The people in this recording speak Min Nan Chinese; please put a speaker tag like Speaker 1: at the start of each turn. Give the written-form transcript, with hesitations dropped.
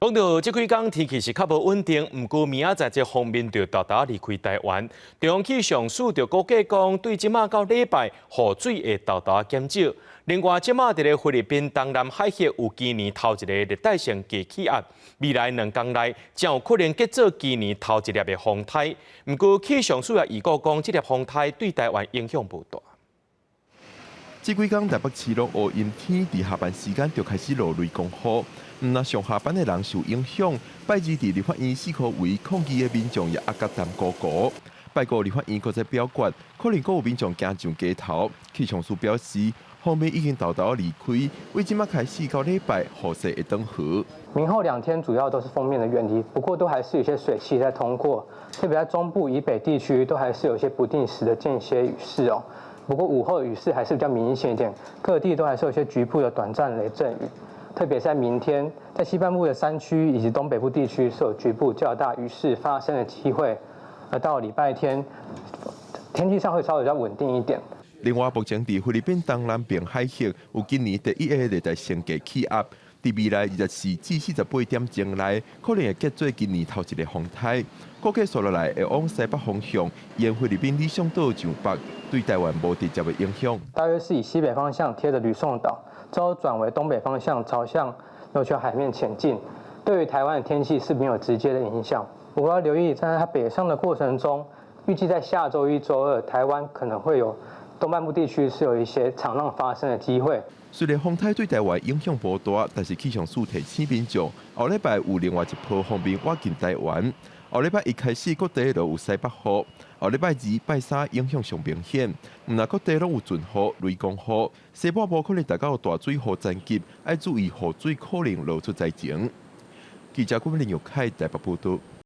Speaker 1: 講到這幾工天氣是較無穩定，毋過明仔載這鋒面就沓沓離開台灣。中央氣象署就估計講，對這馬到禮拜，雨水會沓沓減少。另外，這馬佇咧菲律賓東南海域有今年頭一個熱帶性低氣壓，未來2工內將有可能結做今年頭一粒的風颱。毋過氣象署也預告講，這粒風颱對台灣影響無大。
Speaker 2: 這幾工台北市攏烏陰天，佇下班時間就開始落雷公雨，毋但上下班的人受影響，拜二佇立法院四箍圍抗議的民眾也壓甲澹糊糊。拜五立法院閣再表決，可能閣有民眾行上街頭。氣象署表示，鋒面已經沓沓離開，為這馬開始到禮拜，雨勢會轉好。
Speaker 3: 明後兩天主要都是鋒面的遠離，不過都還是有些水汽在通過，特別在中部以北地區都還是有些不定時的間歇雨勢哦。不過午後雨勢還是比較明顯一點，各地都還是有些局部的短暫雷陣雨，特別在明天，在西半部的山區以及東北部地區是有局部較大雨勢發生的機會。而到禮拜天，天氣上會稍微比較穩定一點。
Speaker 2: 另外，目前佇菲律賓東南邊海域有今年第一個熱帶性低氣壓，佇未來24至48點鐘內，可能會結做今年頭一個風颱。估計紲落來會往西北方向，沿菲律賓呂宋島上北，對台灣無直接的影響。
Speaker 3: 大約是以西北方向貼着呂宋島，之後轉為東北方向朝向琉球海面前進，對於台灣的天氣是沒有直接的影響。不過要留意，在它北上的過程中，預計在下週一、週二，台灣可能會有東半部地區是有一些長浪發生的機會。
Speaker 2: 雖然風颱對台灣影響無大，但是氣象署提醒民眾，後禮拜有另外一波鋒面倚近台灣。後禮拜一開始各地都有西北雨，後禮拜二、拜三影響上明顯，毋但各地攏有陣雨、雷公雨，西半部可能達到大水雨層級，愛注意雨水可能落出災情。記者郭林玉凱台北報道。